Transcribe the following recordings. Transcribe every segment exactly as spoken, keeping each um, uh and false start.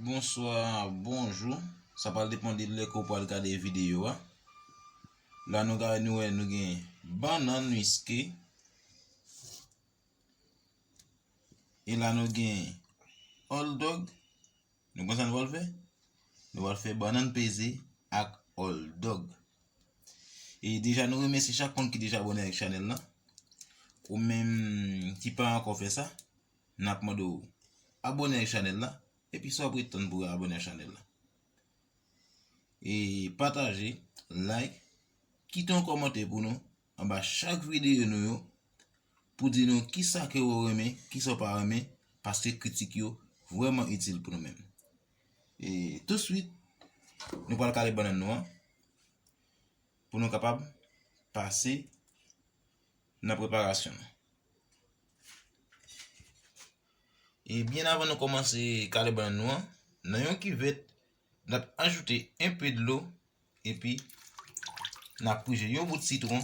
Bonswa, bonjou. Sa pral depann de lè ke w pral gade videyo a. La nou ka, nou wè nou gen bannann miske. E la nou gen old dog. Nou konn sa nou pral fè? Nou pral fè bannann peze ak old dog. E deja nou remèsye chak moun ki deja abòne ak chanèl la. Ou menm ki pa ankò fè sa, n ap mande w abòne ak chanèl la. Epi sa w ap ret tann pou w abòne ak chanèl la. E pataje, like, kite yon kòmantè pou nou anba chak videyo nou yo pou di nou kisa ke w renmen, kisa w pa renmen, paske kritik yo vrèman itil pou nou menm. E touswit, nou pral kale bannann nou an pou nou kapab pase nan preparasyon nou. E byen avan nou kòmanse kale bannann nou an, nan yon kivèt, n ap ajoute enpe dlo, epi n ap prije yon bout sitwon,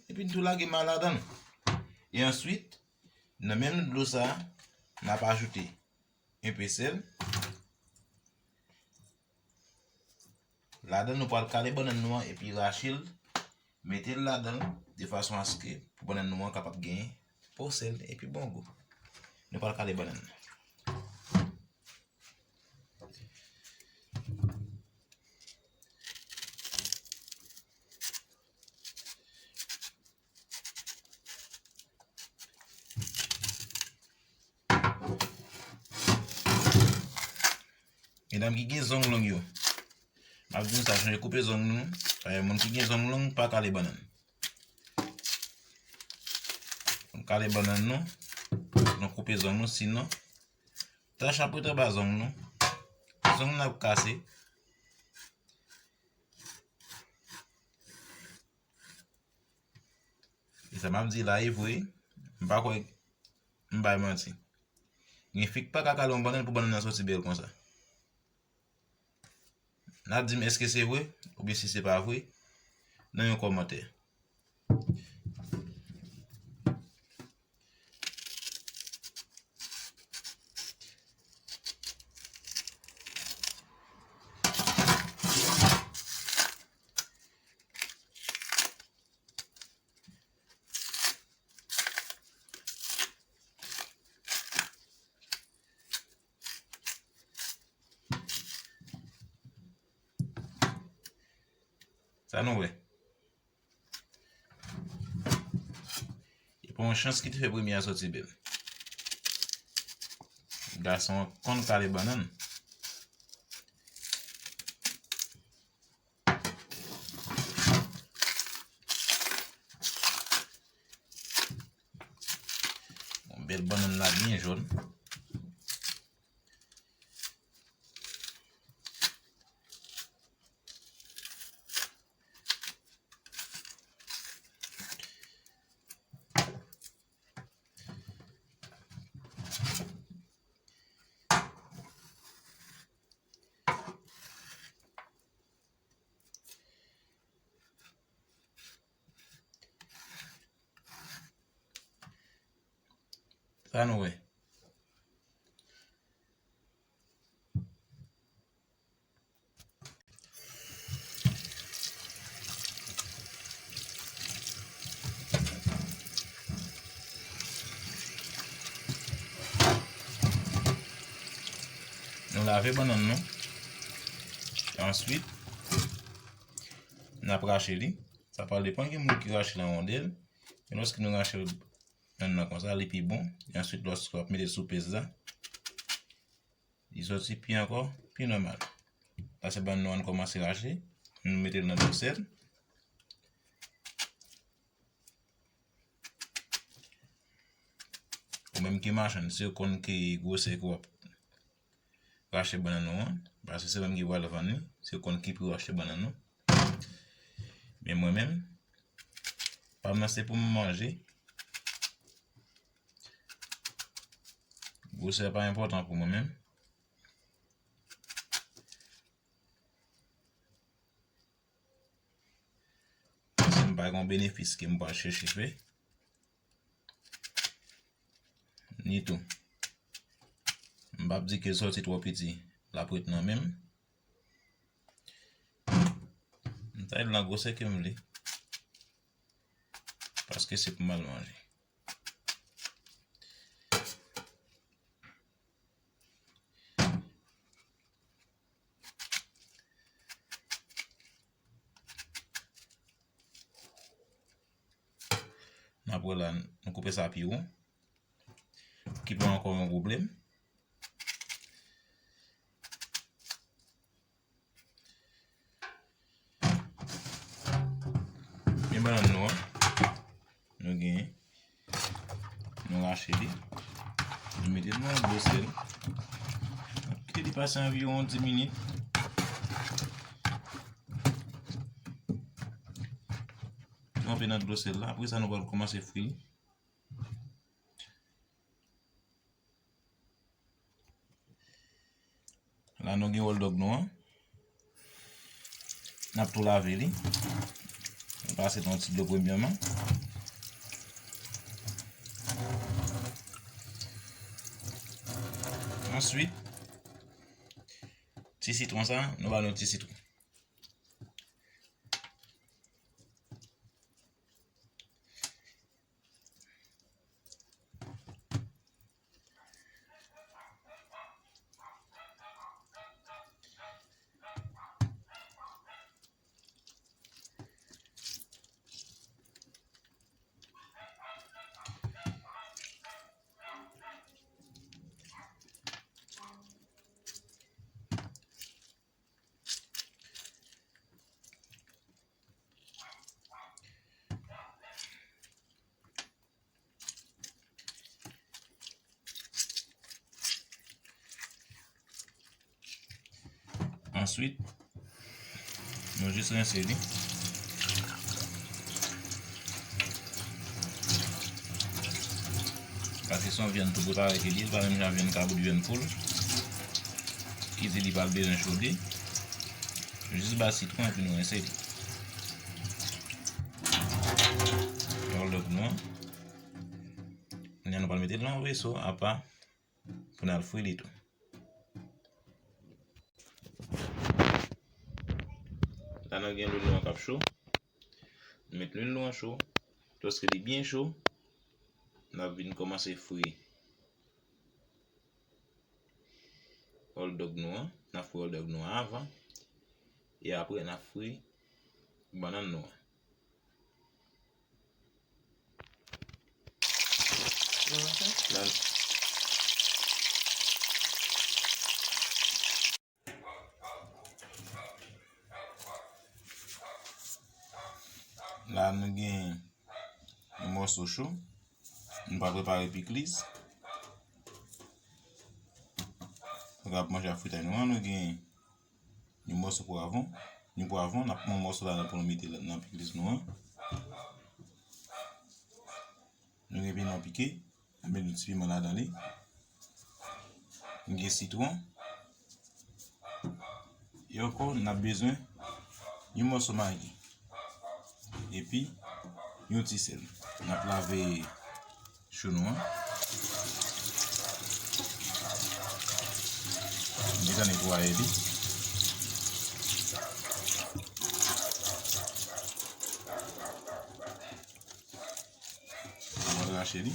epi n tou lage ma ladan l. E answit, nan menm dlo sa a, n ap ajoute enpe sèl. Ladan nou pral kale bannann nou an epi rache l, mete l ladan l, de fason aske pou bannann nou an kapab gen po sèl epi bon gou. Nou pral kale bannann nan. Medam ki gen zong long yo, m ap di nou sa, chanje koupe zong nou. Paske moun ki gen zong long pa kale bannann. Nou kale bannann nou, nou koupe zong nou, sinon tach ap ret anba zong nou. Zong nou ap kase. E sa m ap di la e vre, m pa kwè m bay manti. Gen fi k pa ka kale yon bannann pou bannann nan soti bèl konsa. N a di m èske se vre, oubyen si se pa vre, nan yon kòmantè. Sa nou wè. E pa yon chans ki te fè premye a soti bèl. Gason an konn kale bannann. Yon bèl bannann la byen jòn. Sa nou wè. Nou lave bannann nou. Answit, n ap rache li. Sa pral depann gen moun ki rache l an wondèl. Men lòske nou rache l nan nan konsa, li pi bon. E answit, lòske w ap mete l sou pèz la, li soti pi ankò, pi nòmal. La se bannann nou an kòmanse rache. Nou mete l nan dlo sèl. Ou menm ki machann, si w konn ki gwosè ke w ap rache bannann ou an, paske se mwen ki pral vann li, se konn ki pri w achte bannann ou. Men mwen menm, pa m nan se pou m manje. Gwosè pa enpòtan pou mwen menm. Paske m pa gen yon benefis ke m pral chèche fè. Ni tou. M p ap di ke l sòti twò piti. l ap ret nan men m. M tay l nan gwosè ke m vle. Paske se pou m al manje. N ap wè la, nou koupe sa pi won. Ki pa ankò yon pwoblèm. Men bannann nou an, nou genyen, nou rache li, nou mete l nan dlo sèl. N ap kite li pase anviwon dis minit. Tranpe nan dlo sèl la. Apre sa, nou pral kòmanse fri li. La, nou gen hot dog nou an. N ap tou lave li. Nou pase nan ti dlo premyèman. Answit, ti sitwon sa, nou ba nou ti sitwon. Answit, nou jis rense li. Paske se yon vyann tou prepare ke li ye, li pa menm jan vyann kabrit, vyann poul. Ki di li pa bezwen chode. Jis ba sitwon epi nou rense li. Hot dog nou an. Kounye a nou pral mete l nan yon veso apa pou n al fri li tou. La, nou gen lwil nou an k ap cho. Nou met lwil nou an cho. Lòske li byen cho, n ap vin kòmanse fri hot dog nou an. N ap fri hot dog nou an avan. E apre, n ap fri bannann nou an. La, la, nou gen yon mòso cho. Nou pa prepare pikliz. Nou ap manje ak fritay nou an, nou gen yon mòso pwavwon. Yon pwavwon, n ap pran yon mòso ladan pou nou mete nan pikliz nou an. Nou gen piman pike, n ap met yon ti piman ladan li. Nou gen sitwon. E ankò, n ap bezwen yon mòso magi. Epi, yon ti sèl. N ap lave cho nou an. Byen netwaye li. Mwen rache li.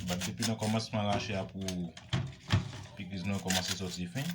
Bat depi nan kòmansman rache a pou pikliz nou an kòmanse sòti fen.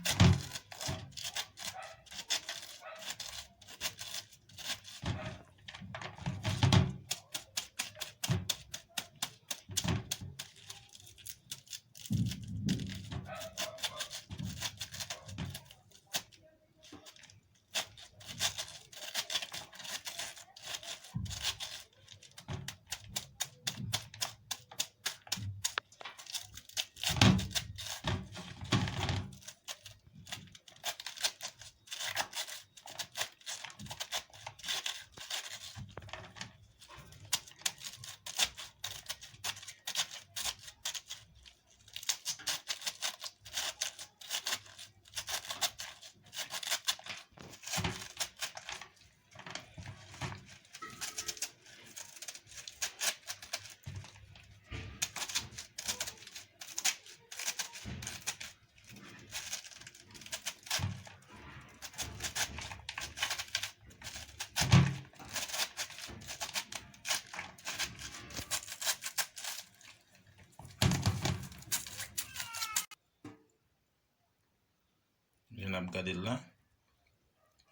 N ap gade l la.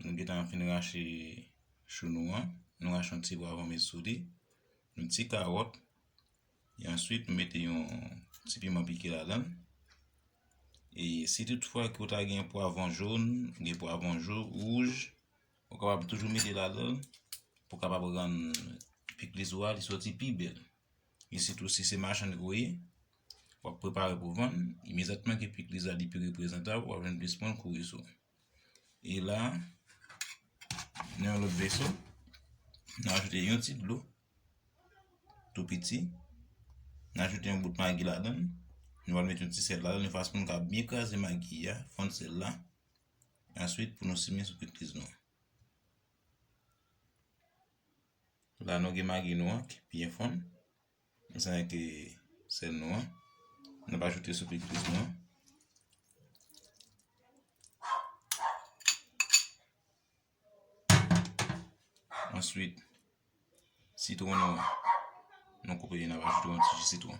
Nou gentan fin rache chou nou an. Nou rache yon ti pwav, met sou li. Yon ti kawòt. E answit, nou mete yon ti piman pike ladan l. E si toutfwa ke w ta gen pwavwon jòn, gen pwavwon jo-, wouj, ou kapab toujou mete ladan l pou kapab rann pikliz ou a li soti pi bèl. E sitou si se machann ke w ye, w ap prepare pou vann, imedyatman ke pikliz la li pi reprezantab, w ap jwenn plis moun kouri sou. E la, nan yon lòt veso, nou ajoute yon ti dlo, tou piti. Nou ajoute yon bout magi ladan l. Nou pral mete yon ti sèl ladan l, yon fason pou nou ka byen kraze magi a, fonn sèl la. Answit, pou nou simen sou pikliz nou an. La, nou gen magi nou an ki byen fonn. Ansanm ak sèl nou an. N ap ajoute sou pikliz nou an. Answit, sitwon nou an. Nou koupe li, n ap ajoute yon ti ji sitwon.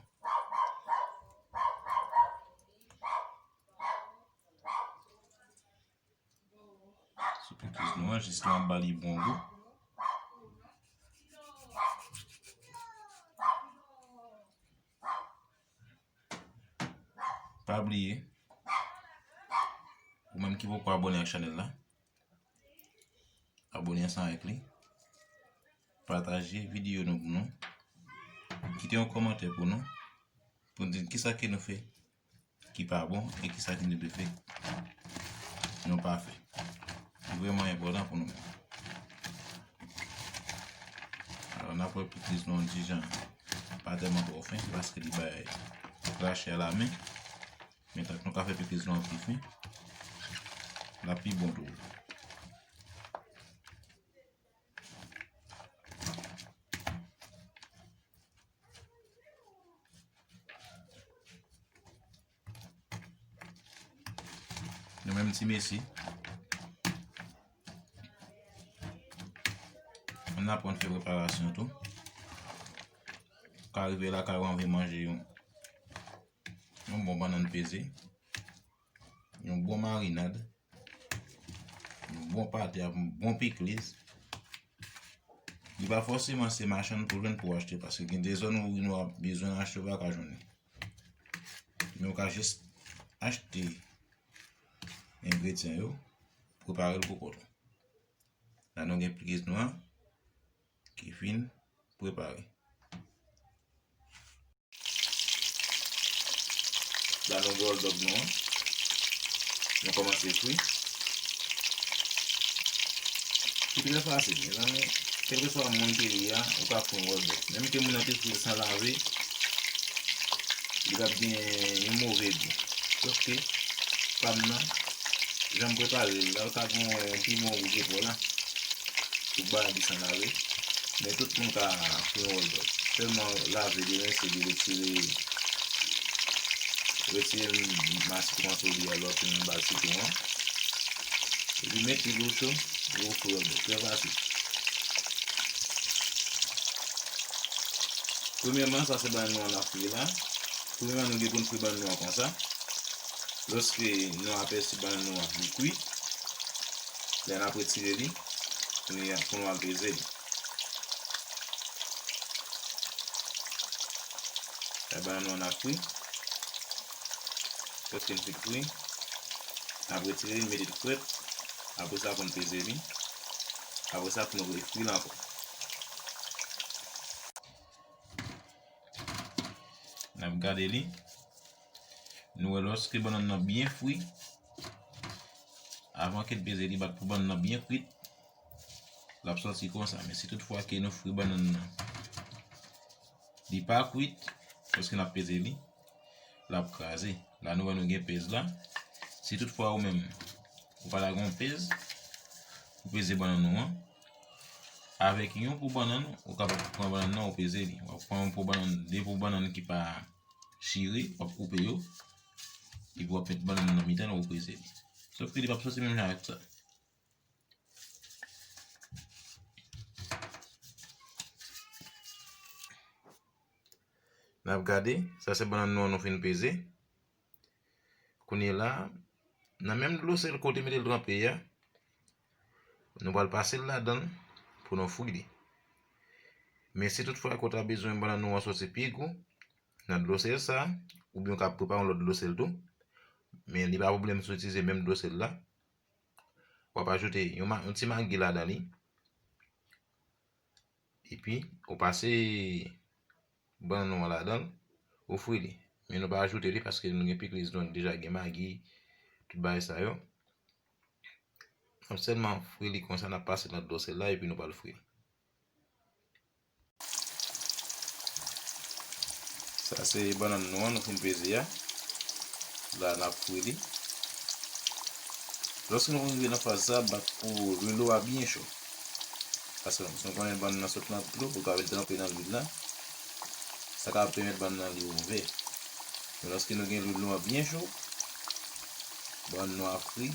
Sou pikliz nou an, jis nou ap ba li bon gou. Pa bliye, ou menm ki poko abòne ak chanèl la, abòne ansanm avèk li. Pataje videyo nou pou nou. Kite yon kòmantè pou nou, pou n di kisa ke nou fè ki pa bon e kisa ki nou dwe fè nou pa fè. Li vrèman enpòtan pou nou menm. Alò, n ap wè pikliz nou an ti jan pa tèlman twò fen, se paske li bay rache a lamen. Men tank nou ka fè pikliz nou an pi fen, l ap pi bon toujou. Nou menm ti mesye, ann aprann fè preparasyon tou. Ou ka rive lakay ou anvi manje yon, yon bon bannann peze, yon bon marinad, yon bon pate ak yon bon pikliz. Li pa fòseman se machann pou jwenn pou achte, paske gen de zòn ou nou ap bezwen achte, ou pa ka jwenn li. Men ou ka jis achte engredyan yo, prepare l pou kont ou. La nou gen pikliz nou an ki fin prepare. La nou gen hot dog nou an. Nou kòmanse fri. Li trè fasil, mezanmi. Kèlkeswa moun ke li a, ou ka fri yon hot dog. Menm ke moun nan te fri l san lave, li p ap gen yon move gou. Sòf ke pa m nan, jan m prepare l la, l ka gen yon piman ou goute pa w la. Tout bagay li san lave. Men tout moun ka fri yon hot dog. Sèlman lave li, rense li, retire, retire mas sitwon sou li a, lè w fin ba l sitwon an. Epi met li dlo cho, epi w fri hot dog. Trè fasil. Premyèman, sa se bannann nou an n ap fri la. Premyèman, nou gen pou n fri bannann nou an konsa. Lòske nou apèsi bannann nou an li kwit, lè n ap retire li, kounye a, pou nou al peze li. Sa bannann nou an ap fri. Lòske l fin fri, n ap retire li, mete l frèt. Apre sa, pou n peze li. Apre sa, pou nou refri l ankò. N ap gade li. Nou wè lòske bannann nan byen fri, avan ke n peze li, bat pou bannann nan byen kwit, l ap sòti konsa. Men si toutfwa ke nou fri bannann nan, li pa kwit, lòske n ap peze li, l ap kraze. La nou wè nou gen pèz la. Si toutfwa ou menm, ou pa ta gen yon pèz pou peze bannann ou an, avèk yon po bannann, ou kapab pran bannann nan, ou peze li. W ap pran yon po bannann, de po bannann ki pa chire, w ap koupe yo, epi w ap met bannann nan nan mitan l, ou peze li. Sòf ke li p ap sòti menm jan ak sa. N ap gade, sa se bannann nou an nou fin peze. Kounye la, Nan menm dlo sèl kote mete l tranpe a, nou pral pase l ladan l pou nou fri li. Men si tout fwa ke w ta bezwen bannann nou an soti pi gou nan dlo sèl sa, oubyen w ka prepare yon lòt dlo sèl tou, men li pa pwoblèm si w itilize menm dlo sèl la. W ap ajoute yon, ma- yon ti magi ladan li. Epi, ou pase bannann nou an ladan l, ou fri li. Men nou pa ajoute li paske nou gen pikliz nou an ki deja gen magi, tout bagay sa yo. N ap sèlman fri li konsa, n ap pase nan dlo sèl la epi nou pral fri l. Sa se bannann nou an, nou fin peze a. La, n ap fri li. Lòske nou rive nan faz sa, bat pou lwil ou a byen cho. Paske si nou konnen bannann nan sot nan dlo, pou l ka vin tranpe nan lwil la, sa ka pèmèt bannann nan li ouvè. Men lòske nou gen lwil nou an byen cho, bannann nou a fri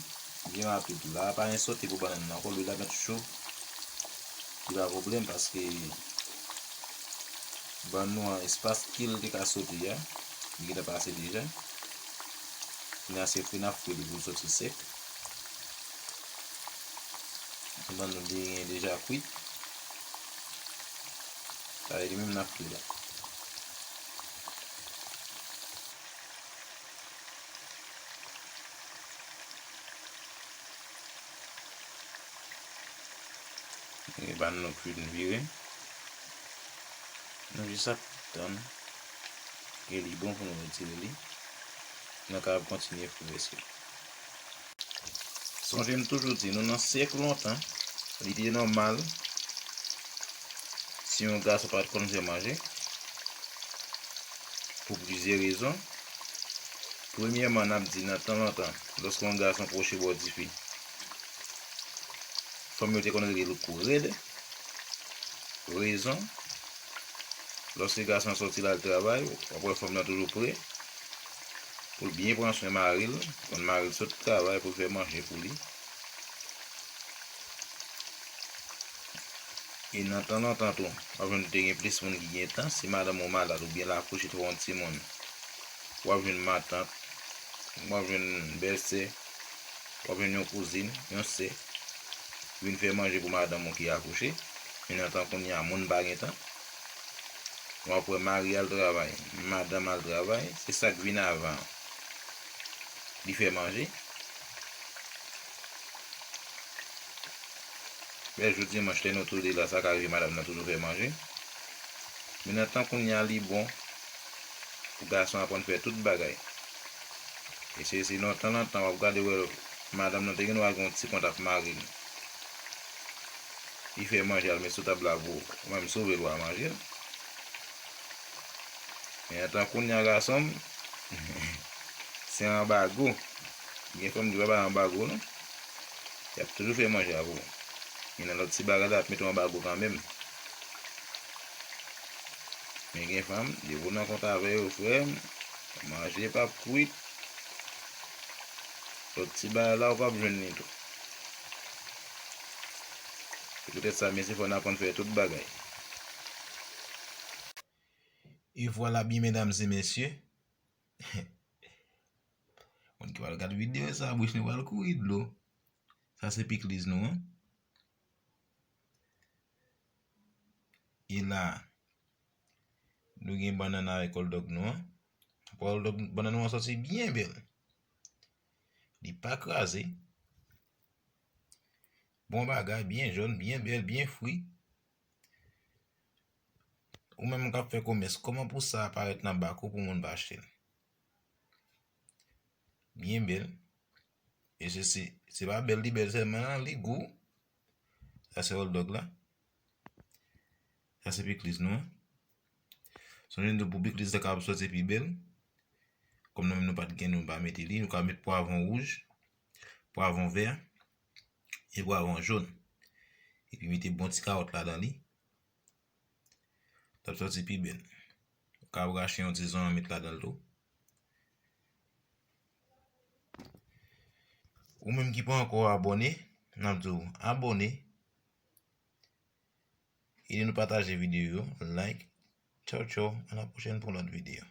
byen rapid. La, pa gen sote pou bannann nan ankò, lwil la mèt cho. Li pa pwoblèm paske bannann nou an espas ke l te ka sote a, li gentan pase deja. Kounye a se fri n ap fri li pou l soti sèk. Bannann nou li gen deja kwit. Sa vle di menm n ap fri la. E bannann nou fin vire. Nou jis ap tann ke li bon pou nou retire li. Nou kapab kontinye fri rès li. Sonje m toujou di nou, nan syèk lontan, li te nòmal si yon gason pa t konn fè manje, pou plizyè rezon. Premyèman, n ap di nan tan lontan, lòske yon gason pwoche bò dife, fanm yo te konn rele l kou rèd. Rezon, lòske gason an sòti l al travay, w ap wè fanm nan toujou prè pou l byen pran swen mari l, konn mari l sot travay pou l fè manje pou li. E nan tan lontan tou, w ap jwenn te gen plis moun ki gen tan, si madanm ou malad oubyen l akouche, t fè yon timoun, w ap jwenn matant, w ap jwenn bèlsè, w ap jwenn yon kouzin, yon sè, vin fè manje pou madanm ou ki akouche. Men nan tan kounye a, moun pa gen tan. W ap wè mari al travay, madanm al travay, se sa k vin avan an. Li fè manje. Lè jou dimanch, lè nou tou de la, sa ka rive madanm nan toujou fè manje. Men nan tan kounye a, li bon pou gason aprann fè tout bagay. E se, se lontan, lontan, w ap gade, wè, madanm nan te gen dwa gen yon ti kont ak mari l. Li fè manje, al met sou tab la pou ou. Ou menm, sove l, w a manje l. Men an tan kounye a, gason m, se anbago. Gen fanm ki pa bay anbago, non. Y ap toujou fè manje a pou ou. Men nan lòt ti bagay la, y ap mete yon anbago kanmenm. Men gen fanm, depi w nan kont avè yo, frè m, manje p ap kwit. Lòt ti bagay la, ou p ap jwenn li tou. Se poutèt sa, mesye, fò n aprann fè tout bagay. E vwala byen, medam e mesye. Moun ki pral gad videyo sa, bouch nou pral kouri dlo. Sa se pikliz nou an. E la, nou gen bannann avèk hot dog nou an. Hot dog, bannann nou an sòti byen bèl. Li pa kraze. Bon bagay, byen jòn, byen bèl, byen fri. Ou menm k ap fè komès, kòman pou sa parèt nan bak ou pou moun pa achte l? Byen bèl. E se, se, se pa bèl, li bèl sèlman, non, li gou. Sa se hot dog la. Sa se pikliz nou an. Sonje n di w pou pikliz la kapab sòti pi bèl. Kòm nou menm nou pa t gen, nou pa mete li, nou ka met pwavwon wouj, pwavwon vè e pwavwon jòn. Epi mete bon ti kawòt ladan li. L ap sòti pi bèl. Ou ka rache yon ti zòn met ladan l tou. Ou menm ki pa ankò abòne, n ap di w abòne. Ede nou pataje videyo yo, like. Tchaw, tchaw, a la pwochèn pou lòt videyo.